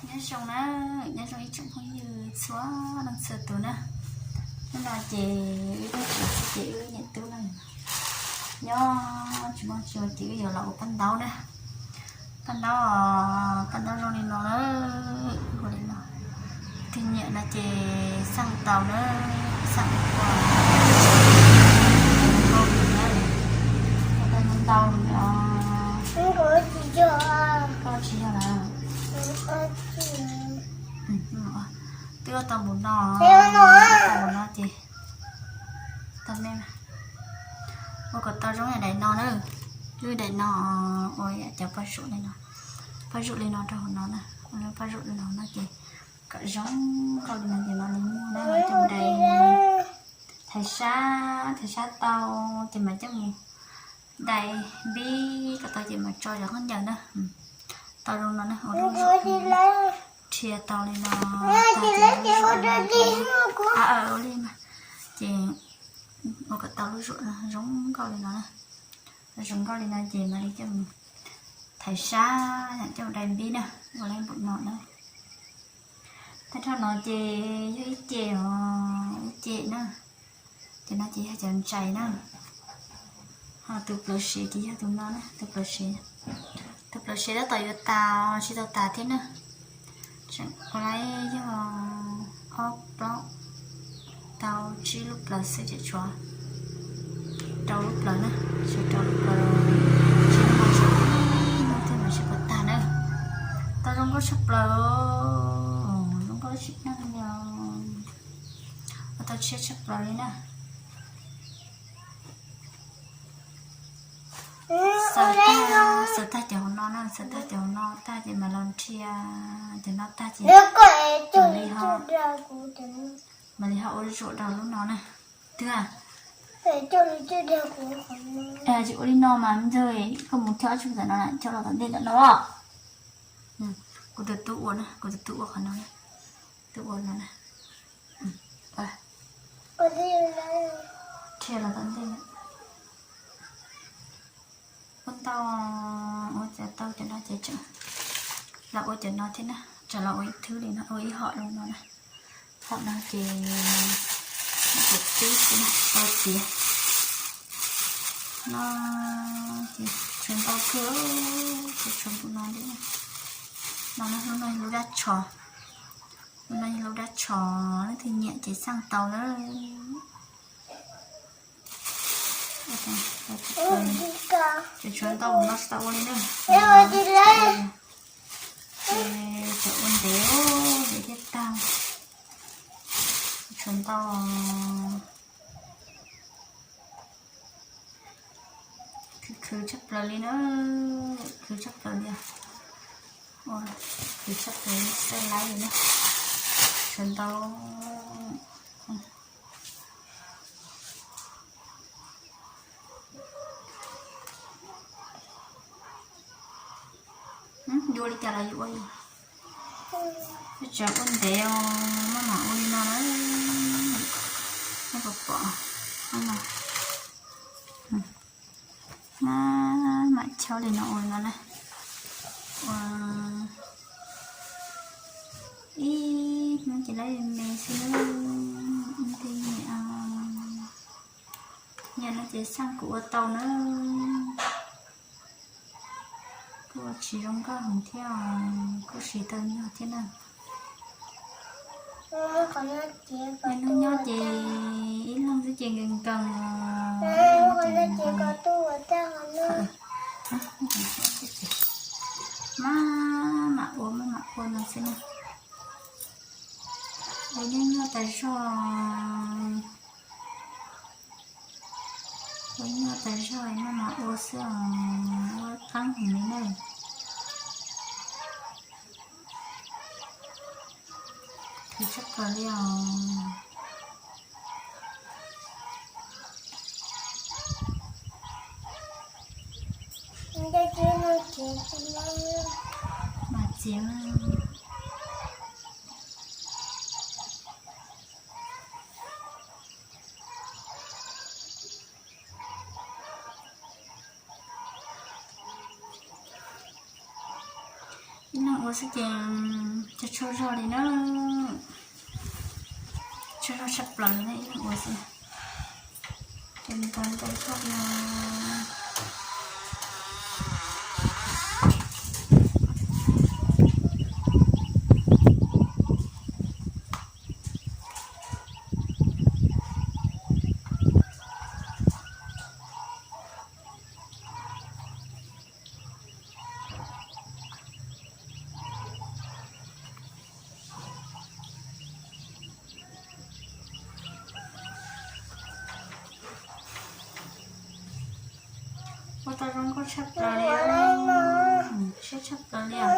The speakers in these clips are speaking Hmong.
Nyob zoo na, nyob zoo ib tsoom phooj ywg txhua leej txhua tus na. Hnub no ces wb tuaj tsev xwb ces wb niam tub no nyob tsis muaj tsi ces wb yuav los ua paj ntaub na. Paj ntaub, paj ntaub zoo li no na, ua li no. Tus nyiam no ces xaj tau na, xaj ua, ua tau ntau os. Koj tsis yog lawm. Twb ua tau npaum no, ua tau npaum no ces tau me, ua kom tau zoo daim no na. Lub daim no ua cov paj zuj li no, paj zuj li no rau hauv no na, paj zuj li no no ces kom zoo nkauj li no ces mam li muag na, coj mus dai thaiv sab, thaiv sab tau ces mam coj mus dai npib kom tau ces mam tso cov khaub ncaws na. Tau zoo no na, ua lub zuj, rhia tau li no, tag ces lub zuj no, ua li mas, ces ua kom tau lub zuj no zoo nkauj li no na. Zoo nkauj li no ces mam li coj mus thaiv sab, coj mus dai npib na, ua li npaum no na. Tag nrho no ces yog ib ce os, ib ce na. Ces no ces yog cov ntsais na. Ho tus plawv siav ces yog tus no na, tus plawv siav. Tus plawv siav tab tom yuav tas, tsis tau tas thiab na. Tseem ua li yog ob plaub, tau tsib lub plawv xwb ces tshuav rau lub plawv na, tshuav rau lub plawv, tsis no mas tshuav ib lub thiab mas tsis tau tas na. Tau zoo nkauj tshaj plaws, zoo nkauj tsis neeg li os. Ua tau tshiab tshaj plaws li na. Xaws tag, xaws tag cov hauv no na, xaws tag cov hauv no tag ces mam los rhia cov no tag ces mam li ho, mam li ho ua zuam rau lub no na. Twb tsis ua li no mas ntshe koj mus chob tsis tam no, chob los tom ntej ntawm no. Kuv tus tub ua na, kuv tus tub ua qhov no, tub ua no na. Rhia los tom ntej. Ua tau, ua cov tau cov no ces tseem los ua cov no thiab na, tseem los ua ib thwb li no, ua ib hom li no na. Hom no ces cov tib xwb na, tau tiav no ces tshuav ntau kawg, ces tshuav npaum no li. No, lub no yog lub dab tsho, lub no yog lub dab tsho, leej twg nyiam ces xaj tau na. Ces tshuav ntau no tsis tau ua li na. Ces tshuav ua ntev, ntev thiaj tag. Tshuav ntau. Khwv khwv tshaj plaws li na, khwv tshaj plaws li. Ua, khwv tshaj plaws li, xaj laib li na. Tshuav ntau. Yuav ua li cas los yuav ua li. Tseem ua ntev os, maj mam ua li no na. Nej puas pom, maj mam chob li no ua li no na. Ua ib hnub ces lawv me xwb, ib hnub nyiam, nyiam no ces xaj kuv ua tau na. Kuj ua tsis zoo nkauj heev thiab, kuj siv tau nyuag thiab na. Hnub nyob ces ib leeg xwb ces nkees nkees. Maj mam ua, maj mam ua no xwb na. Ua nyuaj nyuaj tas zog, ua nyuaj tas zog, maj mam ua xwb os, ua qeeb heev li na. Khwv tshaj plaws li os. Mas txiav. Ib leeg ua xwb ces Cog tsaug zog li na, tsaug zog tshaj plaws li na ib leeg ua xwb. Ces nws tau ntau zog no. Ua tau zoo nkauj tshaj plaws li, siab tshaj plaws li os.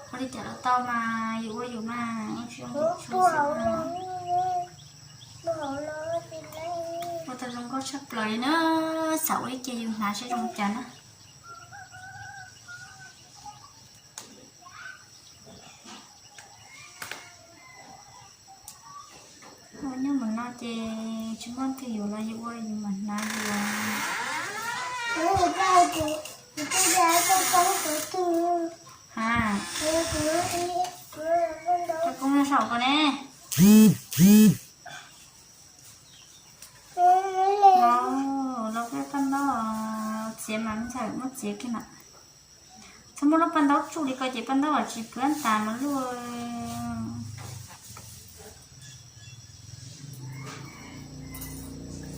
Ua li cas los tau mas, yus ua yus mas, tsis zoo tsis tshua xwb mas. Ua tau zoo nkauj tshaj plaws li na, xav ua ib ce yus hnav seb zoo cas na. Ua nyob mus no ces tsis muaj twg yuav los yus ua yus mam hnav yus. Ha, koj koob nyob saum ko ne. Los peb paj ntaub txiav mas ntxawm muab txiav kiag na. Txhob muab lub paj ntaub tsuj li ko ces paj ntaub tsis pw tas mas luj.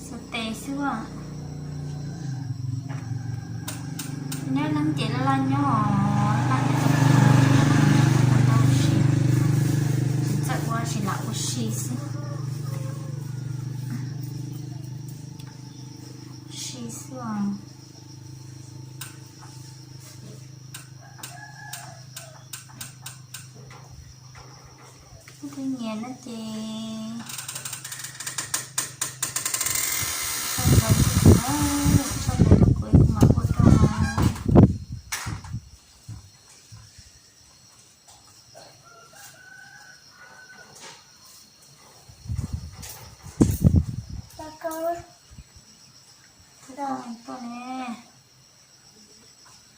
Xav tes xwb. Nyob neeb ces laj laj nyob, laj nyob tau si, tsis txawj ua tsis lam ua si xwb. Si xwb os. Leej twg nyiam no ces sau ntawv rau kuv, sau ntawv rau kuv kuv mam ua rau. Tuaj ne,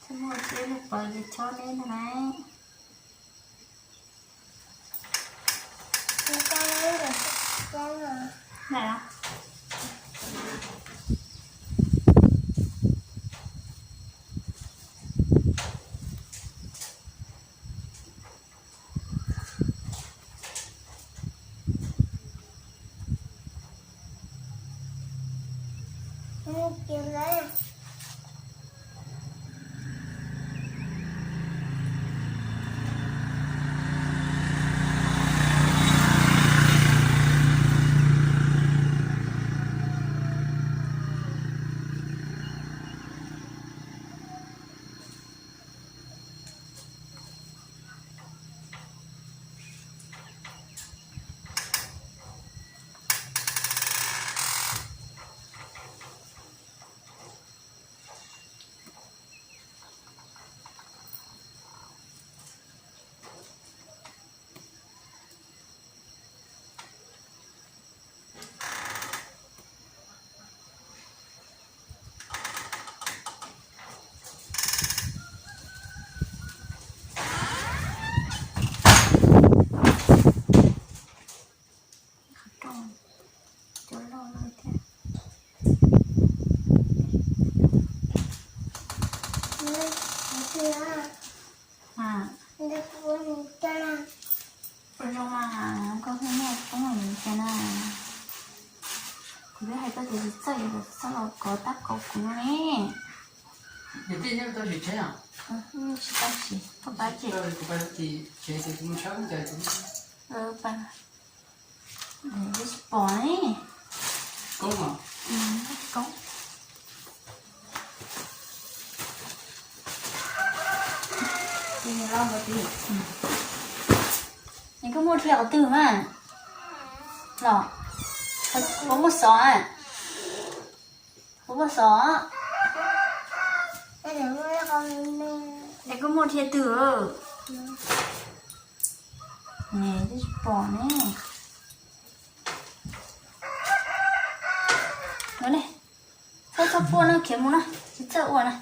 txhob muaj txiab lub pawg li chob neb ntag na. Qhov rooj cua loj loj thiab. Ua zoo mas koj hu muaj poob li cas na. Kuv twb hais koj tias tsis txawj yuav txhob los kov tab kaus kuv no ne. Tsis tau siv, koj pab ces. Twb tsis pom ne. Koob. Es koj muaj dhia qhov twg mas? Los, puas muaj xov? Puas muaj xov? Es koj muaj dhia twg? Twb tsis pom ne. Txhob txhob puaj no, khiav mus na, tsis txawj ua na.